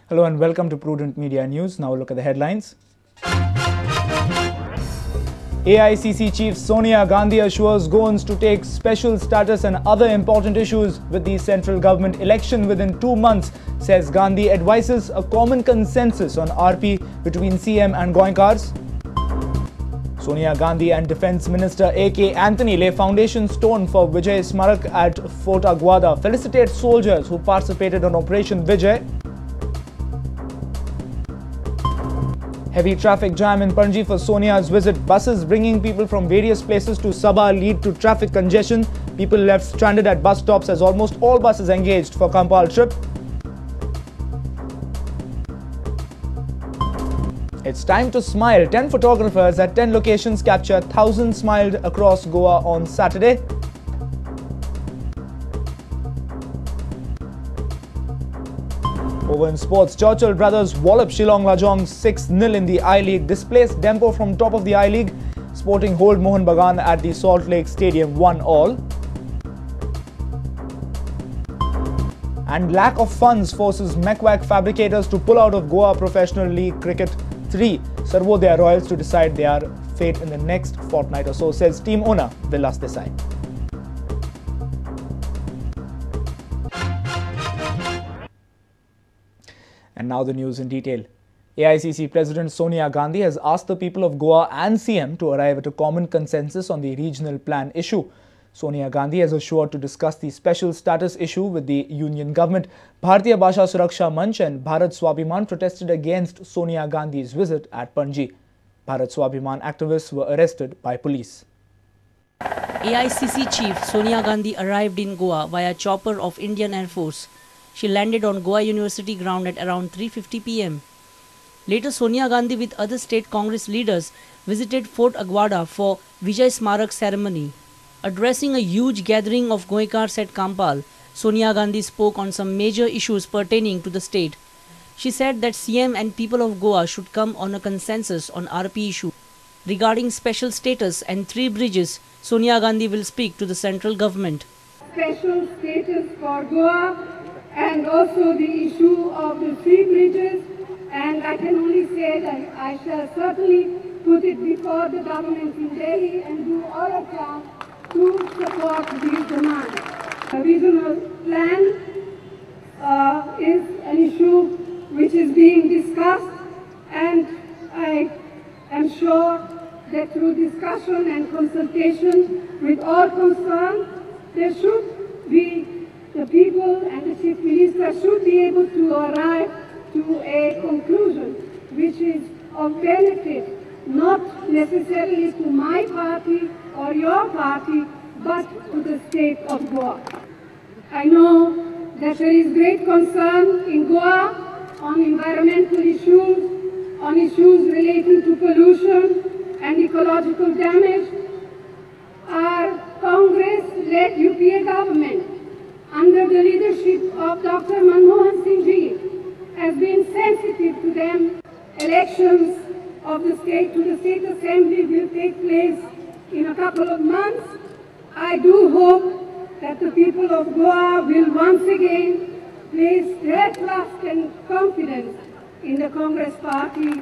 Hello and welcome to Prudent Media News. Now look at the headlines. AICC Chief Sonia Gandhi assures Goans to take special status and other important issues with the central government election within 2 months, says Gandhi advises a common consensus on RP between CM and Goenkars. Sonia Gandhi and Defence Minister A.K. Anthony lay foundation stone for Vijay Smarak at Fort Aguada. Felicitate soldiers who participated on Operation Vijay. Heavy traffic jam in Panaji for Sonia's visit. Buses bringing people from various places to Sabha lead to traffic congestion. People left stranded at bus stops as almost all buses engaged for Campal trip. It's time to smile. 10 photographers at 10 locations capture 1,000 smiles across Goa on Saturday. Over in sports, Churchill Brothers wallop Shillong Lajong 6-0 in the I-League, displaced Dempo from top of the I-League. Sporting hold Mohun Bagan at the Salt Lake Stadium 1-1. And lack of funds forces McQuack fabricators to pull out of Goa Professional League Cricket 3. Sarvodaya Royals to decide their fate in the next fortnight or so, says team owner Vilas Desai. And now the news in detail. AICC President Sonia Gandhi has asked the people of Goa and CM to arrive at a common consensus on the regional plan issue. Sonia Gandhi has assured to discuss the special status issue with the union government. Bharatiya Bhasha Suraksha Manch and Bharat Swabhiman protested against Sonia Gandhi's visit at Panaji. Bharat Swabhiman activists were arrested by police. AICC Chief Sonia Gandhi arrived in Goa via chopper of Indian Air Force. She landed on Goa University ground at around 3:50 p.m. Later, Sonia Gandhi with other state Congress leaders visited Fort Aguada for Vijay Smarak ceremony. Addressing a huge gathering of Goenkars at Campal, Sonia Gandhi spoke on some major issues pertaining to the state. She said that CM and people of Goa should come on a consensus on RP issue. Regarding special status and 3 bridges, Sonia Gandhi will speak to the central government. Special status for Goa and also the issue of the 3 bridges, and I can only say that I shall certainly put it before the government in Delhi and do all I can to support these demands. A regional plan is an issue which is being discussed, and I am sure that through discussion and consultation with all concerned, there should be the people and the Chief Minister should be able to arrive to a conclusion which is of benefit, not necessarily to my party or your party, but to the state of Goa. I know that there is great concern in Goa on environmental issues, on issues relating to pollution and ecological damage. Our Congress-led UPA government, under the leadership of Dr. Manmohan Singh Ji, has been sensitive to them. Elections of the state to the state assembly will take place in a couple of months. I do hope that the people of Goa will once again place their trust and confidence in the Congress party.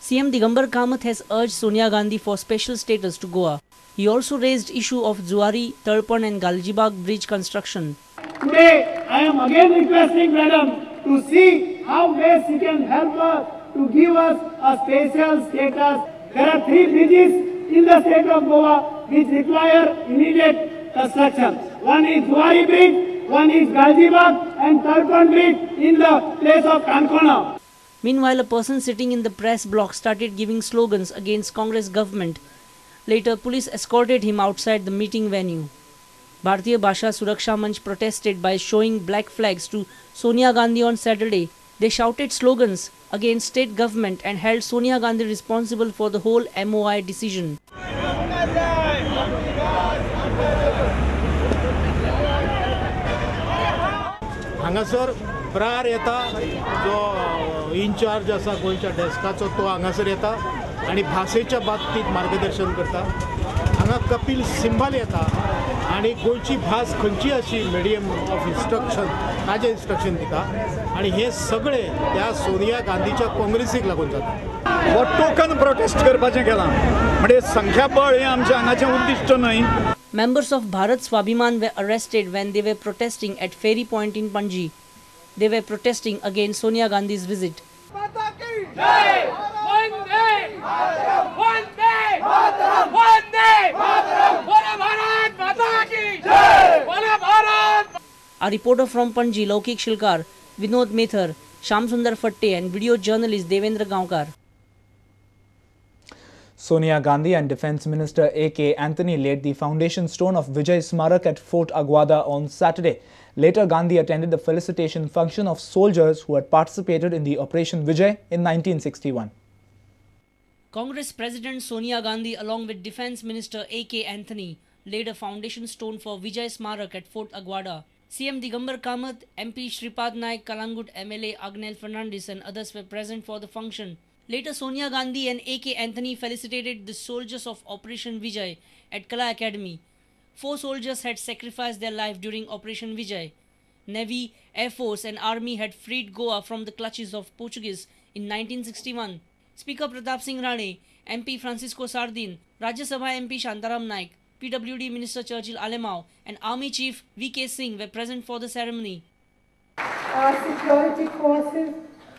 CM Digambar Kamath has urged Sonia Gandhi for special status to Goa. He also raised issue of Zuari, Talpan and Galgibag bridge construction. Today, I am again requesting Madam to see how best she can help us to give us a special status. There are 3 bridges in the state of Goa which require immediate construction. One is Zuari Bridge, one is Galgibag and Talpan Bridge in the place of Kankona. Meanwhile, a person sitting in the press block started giving slogans against Congress government. Later, police escorted him outside the meeting venue. Bharatiya Bhasha Suraksha Manch protested by showing black flags to Sonia Gandhi on Saturday. They shouted slogans against state government and held Sonia Gandhi responsible for the whole MOI decision. हांगासर ब्रार येता जो in-charge आसा गोंयच्या डेस्काचो तो हांगासर येता आनी भाशेच्या बाबतींत मार्गदर्शन करता. हांगा कपिल सिंबल येता आनी गोंयची भास खंयची अशी मिडियम ऑफ इन्स्ट्रक्शन ताजें इन्स्ट्रक्शन दिता आनी हें सगळें त्या सोनिया गांधीच्या काँग्रेसीक लागून जाता. हो टोकन प्रोटेस्ट करपाचें केलां म्हणजे संख्याबळ हें आमचें हांगाचें उद्दिश्ट न्हय. Members of Bharat Swabhiman were arrested when they were protesting at Ferry Point in Panji. They were protesting against Sonia Gandhi's visit. A reporter from Panji, Laukik Shilkar, Vinod Methar, Sham Sundar Fatte and video journalist Devendra Gaonkar. Sonia Gandhi and Defence Minister A.K. Anthony laid the foundation stone of Vijay Smarak at Fort Aguada on Saturday. Later, Gandhi attended the felicitation function of soldiers who had participated in the Operation Vijay in 1961. Congress President Sonia Gandhi along with Defence Minister A.K. Anthony laid a foundation stone for Vijay Smarak at Fort Aguada. CM Digambar Kamath, MP Shripad Naik, Kalangut MLA Agnel Fernandes and others were present for the function. Later, Sonia Gandhi and A.K. Anthony felicitated the soldiers of Operation Vijay at Kala Academy. 4 soldiers had sacrificed their life during Operation Vijay. Navy, Air Force and Army had freed Goa from the clutches of Portuguese in 1961. Speaker Pratap Singh Rane, MP Francisco Sardin, Rajya Sabha MP Shantaram Naik, PWD Minister Churchill Alemao and Army Chief V.K. Singh were present for the ceremony. Our security forces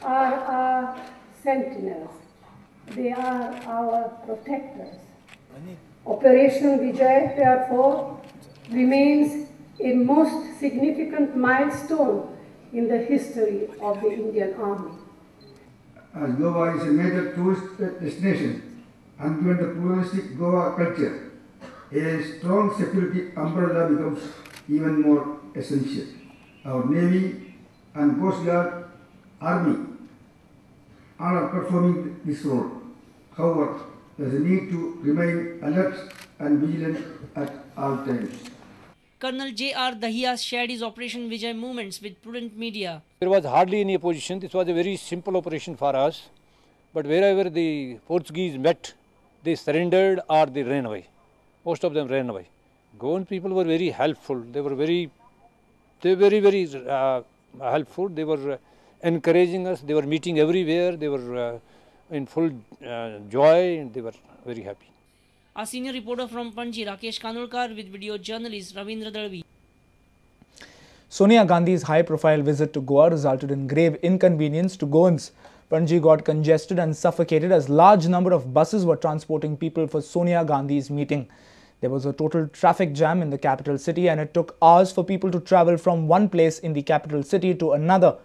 are our sentinels. They are our protectors. Operation Vijay, therefore, remains a most significant milestone in the history of the Indian Army. As Goa is a major tourist destination and given the pluralistic Goa culture, a strong security umbrella becomes even more essential. Our Navy and Coast Guard, Army are performing this role. However, there is a need to remain alert and vigilant at all times. Colonel J.R. Dahiya shared his Operation Vijay movements with Prudent Media. There was hardly any opposition. This was a very simple operation for us. But wherever the Portuguese met, they surrendered or they ran away. Most of them ran away. Goan people were very helpful. They were very helpful. They were encouraging us. They were meeting everywhere. They were in full joy and they were very happy. Our senior reporter from Panji, Rakesh Kanulkar, with video journalist Ravindra Dalvi. Sonia Gandhi's high-profile visit to Goa resulted in grave inconvenience to Goans. Panji got congested and suffocated as large number of buses were transporting people for Sonia Gandhi's meeting. There was a total traffic jam in the capital city and it took hours for people to travel from one place in the capital city to another.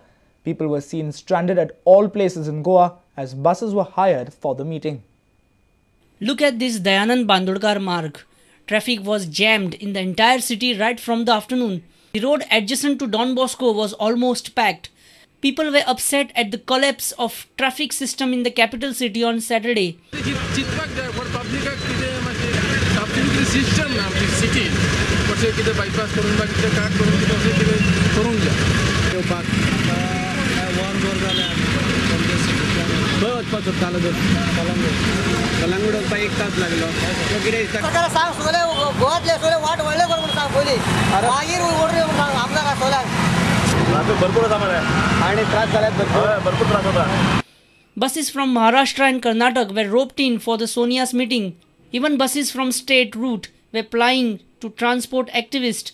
People were seen stranded at all places in Goa as buses were hired for the meeting. Look at this Dayanand Bandodkar Marg. Traffic was jammed in the entire city right from the afternoon. The road adjacent to Don Bosco was almost packed. People were upset at the collapse of traffic system in the capital city on Saturday. Buses from Maharashtra and Karnataka were roped in for the Sonia's meeting. Even buses from state route were plying to transport activists.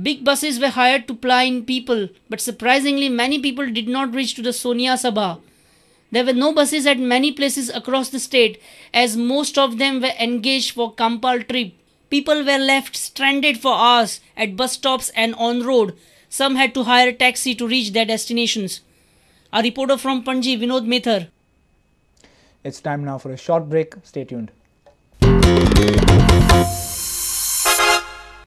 Big buses were hired to ply in people, but surprisingly many people did not reach to the Sonia Sabha. There were no buses at many places across the state as most of them were engaged for Campal trip. People were left stranded for hours at bus stops and on road. Some had to hire a taxi to reach their destinations. A reporter from Panjim, Vinod Methar. It's time now for a short break. Stay tuned.